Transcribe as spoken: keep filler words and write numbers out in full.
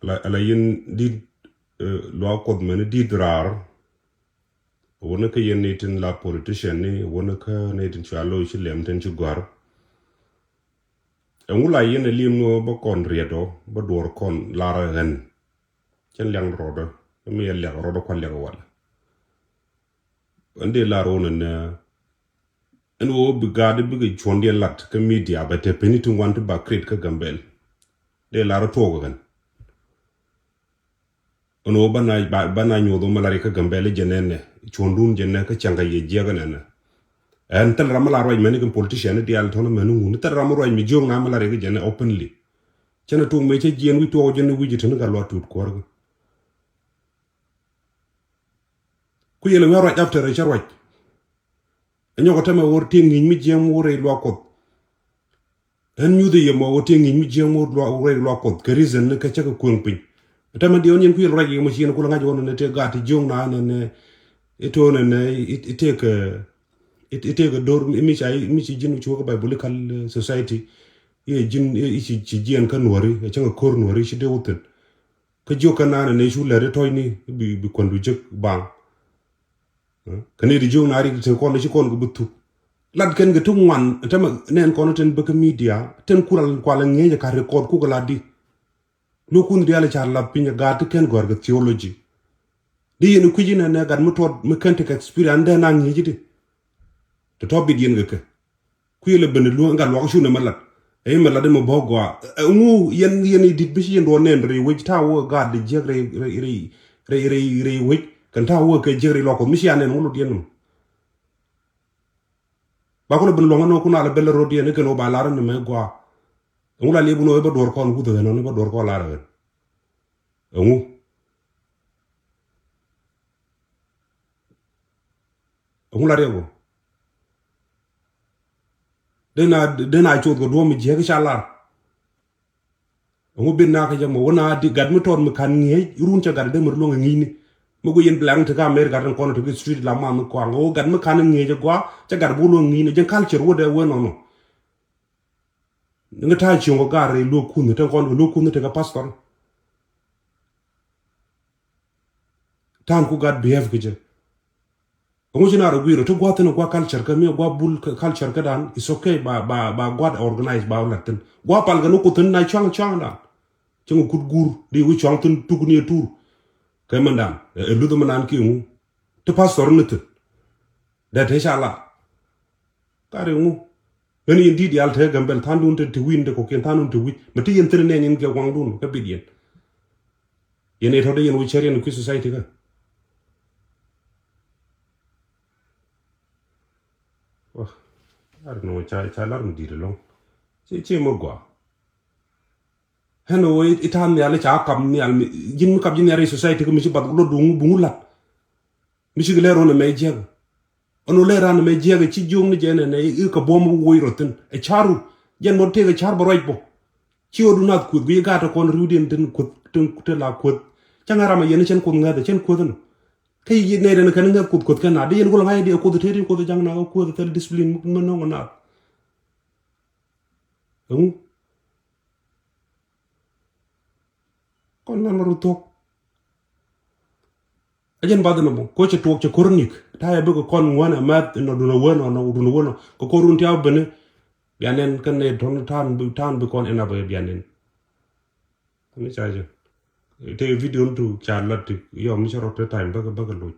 Ala, ala yɛn di̱t, eh, luaak Kuɔth mɛn di̱t raar. Wunä kä yɛn ni tin la politician ni, wunä kä ni tin cua lo̱c ci lɛm tin ci gɔ̱a̱r. Ɛŋu la yɛn ɛ li̱em ni ɣöö bä kɔn riɛt ɔ, bä duɔ̱ɔ̱r kɔn lar ɛ ɣän. Cɛn liak rɔɔdä, mi yɛ liak rɔɔdä kua̱r liak walɛ. Ɛn dee lar ɣöö nɛnɛ, ɛn ɣöö bi gaat bikɛ cuɔ̱ndiɛn lat kä media bɛ te peni ti ŋuan ti ba create kä Gambɛl. Dee lar tuɔɔk ɛ ɣän. Ɛn ɣöö bä na, bä, bä na nyuɔth ɣöö mi lar yɛ kä Gambɛl i̱ jɛ nɛnɛ, cuɔ̱ndun jɛ nɛ kä cäŋ kɛ yɛ jiɛk ɛ nɛnɛ. Ɛn thil ram mi lar ruac mɛni kɛ politician i̱ diaal tɔ̱nä mɛni ŋun. Thil ram mi ruac mi jiök na mi lar yɛ kä jɛ nɛ openly. Cɛn ɛ tuɔɔk mëë cä jiɛn wi̱c tuɔɔk jɛ ni wi̱c i̱ te ni gat luaak tuut kuäärkä. Ku yɛlɛ wi̱i̱ ruac after ɛ cä ruac. Ɛ nyɔk ɛ tämɛ ɣöö ti ŋi̱i̱c mi jiɛm wä rɛy luaak Kuɔth. Ɣän nyuth i̱ yɛ mɔ ɣöö ti ŋi̱i̱c mi jiɛm wä rɛy luaak Kuɔth kɛ reason ni kɛ cä kɛ kueŋ piny. Ɛ tämɛ diɛw nyin ku yɛl ruac yɛ mɔ ci yɛn kulɛ ŋa̱c ɣöö nɛnɛ tëë gaat ti jiöŋ na nɛnɛ i̱ to̱o̱ nɛnɛ i̱ tëëkɛ i̱ tëëkɛ do̱r mi ca mi ci ji̱n cuɔ̱k biblical, eh, society. I̱ ji̱n i̱ ci jiɛn kä nuɔ̱ri ɛ cäŋ ɛ ko̱r nuɔ̱ri ci dee wä thi̱n. Kä jiök kä naan ɛ nɛy cu lɛr i̱ tɔ̱cni bi, bi kuändu jek baŋ. Kä nɛy ti jiök naan rik ti te kɔn i̱ ci kɔn kɛ bi thuk. Lat kɛn kɛ ti ŋuan tämɛ nɛn kɔn i̱ tin bä kä media tin kural kual ɛ ŋi̱eec ɛ ka̱r ɛ kɔɔt kuk ɛ lat di. Luɔ̱kun diaal ɛ ca lath piny ɛ gaat ti kɛn gɔ̱a̱r kɛ theology. Di yɛn i̱ kui̱c inɛnɛ gat mi tuɔt mi kɛn tekɛ experience dee na ŋi̱eec di. Ti tɔ̱ bit yɛn kɛ kɛ. Kui̱ lɛ ben luɔ̱ŋ gat luak cu nɛ mɛ lat. Ɛ mɛ lat mɛ bɔ̱k gɔaa. Ɛŋu yɛn yɛn i̱ di̱t bi ci yɛn duɔ̱ɔ̱r nɛn rɛy wec ta̱a̱ wä gaat di jiäk rɛy rɛy rɛy rɛy wec kɛn ta̱a̱ wä kɛ jiäk rɛy luak Kuɔth mi cia nɛn ŋu lot yɛn nɔm. Ba kulɛ ben luɔ̱ŋ ɛn ɣöö kun alɛ bɛl rot yɛn ikɛn ɣöö ba lar ɛn mɛ gɔaa. Ɛŋu la liep wun ɣöö i̱ bä duɔ̱ɔ̱r kɔn wuth ɣän ɣän i̱ bä duɔ̱ɔ̱r kɔn lar ɣän. Ɛŋu. Ɛŋu la riɛk ɣöö. Dena dena coth kɛ duɔ̱ɔ̱m mi jiɛk i̱ ca lar. Ɛŋu ben na kä jɛ mɔ wä na di gat mi tɔt mi ka̱n ŋi̱eec run cɛ gat dee mi ri luɔ̱ŋ ɛ ŋi̱i̱cni. Mi guic yɛn blaŋ ti kä America tin kɔn ti ki street la man mi kɔaŋ ɣöö gat mi ka̱n ŋi̱eec ɛ gɔaa cɛ gat bi luɔ̱ŋ ŋi̱i̱cni jɛn culture wä dee wee nɔnɔ. Ni ŋä ta̱a̱ cieŋ kɔ gaat rɛy luɔ̱k kunh tin kɔn kɛ luɔ̱k kunh ti kɛ pastor. Ta̱a̱n ku gat behave kɛ jɛ. Ɛŋu ci na rɔ gui̱i̱r ɔ ti gua̱th thi̱n ɔ gua̱ culture kä mi ɔ gua̱ bul culture kä dan, it's okay ba ba ba gua̱th organize ba lat thi̱n gua̱ pal kɛ ni kuth thi̱n na cuaŋ cuaŋ dan. Cäŋ kut guur di wi̱i̱ cuaŋ thi̱n tuk ni ɛ tur. Kɛ mɛn dan ɛ luth mɛn dan kiɛ ŋu ti pastor ni thi̱n. Dee te ca la. Kari ŋu. Ɣän yɛn di̱t diaal te Gambɛl tha̱a̱ŋdun te te wi̱i̱n te kɔkiɛn tha̱a̱ŋdun te wi̱c mɛ ti yɛn thil nɛn yɛn kɛ waŋdun kä bit yɛn. Yɛn ɛ tɔ̱ dee yɛn wä cär yɛn kui̱ society kä. Wah, I don't know, ca ca lar mi di̱t ɛlɔ̱ŋ. Ci ci mɔ gɔaa. Ɣän ɣöö i̱ ta̱a̱ nhial i̱ ca kap nhial mi ji̱n mi kap ji̱ nhial i̱ society kä mi ci bath lot duŋ buŋ lat. Mi cikɛ lɛr ɣän ɛmɛ jiɛk. Ɛn ɣöö lɛr ran ɛmɛ jiɛk ci jiök ni jɛ nɛnɛ i̱ kɛ buɔ̱m woc rɔ thi̱n ɛ ca̱ru. Jɛn mɔ tëëk ɛ ca̱r bɛ ruac bɔ. Ci ɣöö du nath kueth guiy gaat ɛ kɔn ri̱wdiɛn tin kueth tin te la kueth. Cä ŋa̱ ram ɛ yɛn cɛn kuoth ŋäth ɛ cɛn kueth ɛnɔ. Kä yi nɛy rɛn kɛn ŋäth kuoth kueth kɛn na di yɛn kulɛ ŋa̱c ɛ di ɛ kuoth ɛ tëë tin kuoth ɛ ja̱ŋ na kä kueth ɛ thil discipline mi no̱ŋ ɛ nath. Ɛŋu. Kɔn lan ma rut thuɔ̱k. Ɛ jɛn bath ni bä ko cɛ tuɔɔk cɛ chronic ta̱a̱ yɛ bikɛ kɔn ŋuan ɛ mɛth inɔ dun ɛ wen ɔ nɔ dun ɛ wen ɔ kɛ ko̱r run tiaw beni. Bia nɛn kɛn nɛ tɔn ta̱a̱n bi ta̱a̱n bi kɔn inɔ bɛ bia nɛn. Ni ca jɛ te video ni tu ca lat ti yɔ mi cɛ rɔ te ta̱a̱n bäkɛ bäkɛ loc.